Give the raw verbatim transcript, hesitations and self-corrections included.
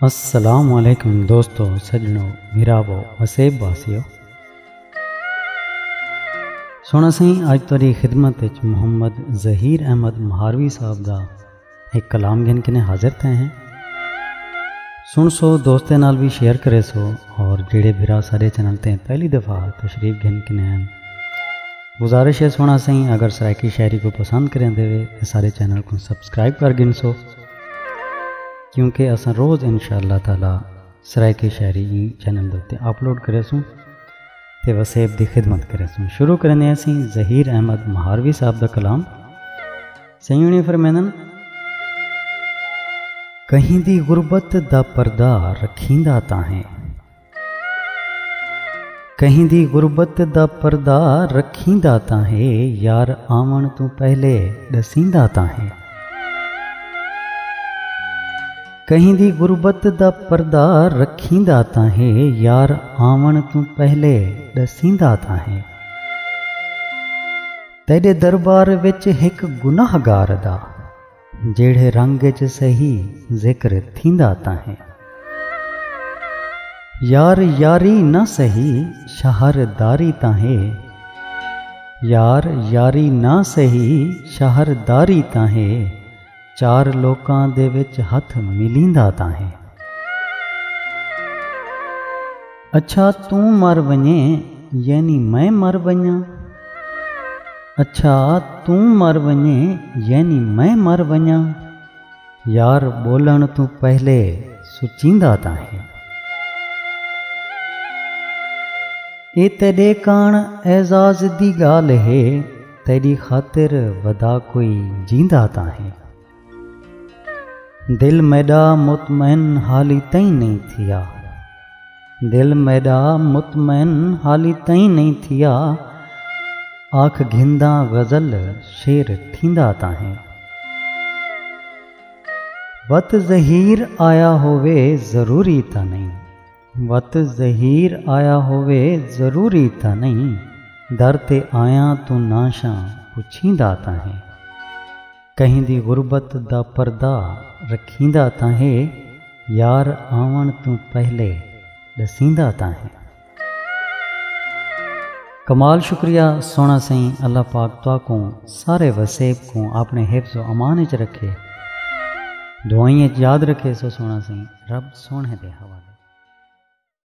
السلام علیکم دوستو، سڄݨو، بھراوو، وسیب واسیو۔ سوہݨا سئیں، اڄ تہاݙی خدمت وچ محمد ظہیر احمد مہاروی صاحب دا ہک کلام گھن کنے حاضر تھئے ہیں۔ سݨسو، دوستیں نال وی شیئر کریسو، اور جیڑھے بھرا ساݙے چینل تے پہلی دفعہ تشریف گھن کنے ہن، گزارش ہے سوہݨا سئیں، اگر سرائیکی شاعری کوں پسند کریندے وے تے ساݙے چینل کوں سبسکرائب کر گھنسو، کیونکہ اساں روز ان شاء اللہ تعالی سرائیکی شاعری ایں چینل دے اتے اپلوڈ کریسوں تے وسیب دی خدمت کریسوں۔ شروع کریندے ہاں اسیں ظہیر احمد مہاروی صاحب دا کلام۔ سئیں ہوݨی فرمیندن، کہیں دی غربت دا پردہ رکھیندا تاں ہے، کہیں دی غربت دا پردہ رکھیندا تاں ہے، یار آوݨ توں پہلے ݙسیندا تاں ہے۔ کہیں دی غربت دا پردہ رکھیندا تاں ہے، یار آوݨ توں پہلے ݙسیندا تاں ہے۔ تیݙے دربار وچ ہک گناہگار دا، جیڑھے رنگ اچ سہی ذکر تھیندا تاں ہے۔ یار یاری نہ سہی، شہرداری تاں ہے۔ یار یاری نہ سہی، شہرداری تاں ہے۔ چار لوکاں دے وچ ہتھ ملیندا تاں ہے۔ اچھا توں مر ونڄیں، یعنی میں مر ونڄاں۔ اچھا توں مر ونڄیں، یعنی میں مر ونڄاں۔ یار ٻولݨ توں پہلے سچیندا تاں ہے۔ اے تیݙے کاݨ اعزاز دی ڳالھ ہے، تیݙی خاطر ودا کوئی جیندا تاں ہے۔ دل میݙا مطمئن حالی تئیں نئیں تھیا، دل میݙا مطمئن حالی تئیں نئیں تھیا، آکھ گھنداں غزل شعر تھیندا تاں ہے۔ وت زہیر آیا ہووے ضروری تاں نئیں، وت زہیر آیا ہووے ضروری تاں نئیں، در تے آیاں توں ناشاں پچھیندا تاں ہے۔ کہیں دی غربت دا پردہ رکھیندا تاں ہے، یار آوݨ توں پہلے ݙسیندا تاں ہے۔ کمال شکریہ سوہݨا سئیں، اللہ پاک تہاکوں سارے وسیب کوں اپݨے حفظ و امان اچ رکھے، دعائیں اچ یاد رکھیسو سوہݨا سئیں، رب سوہݨے دے حوالے۔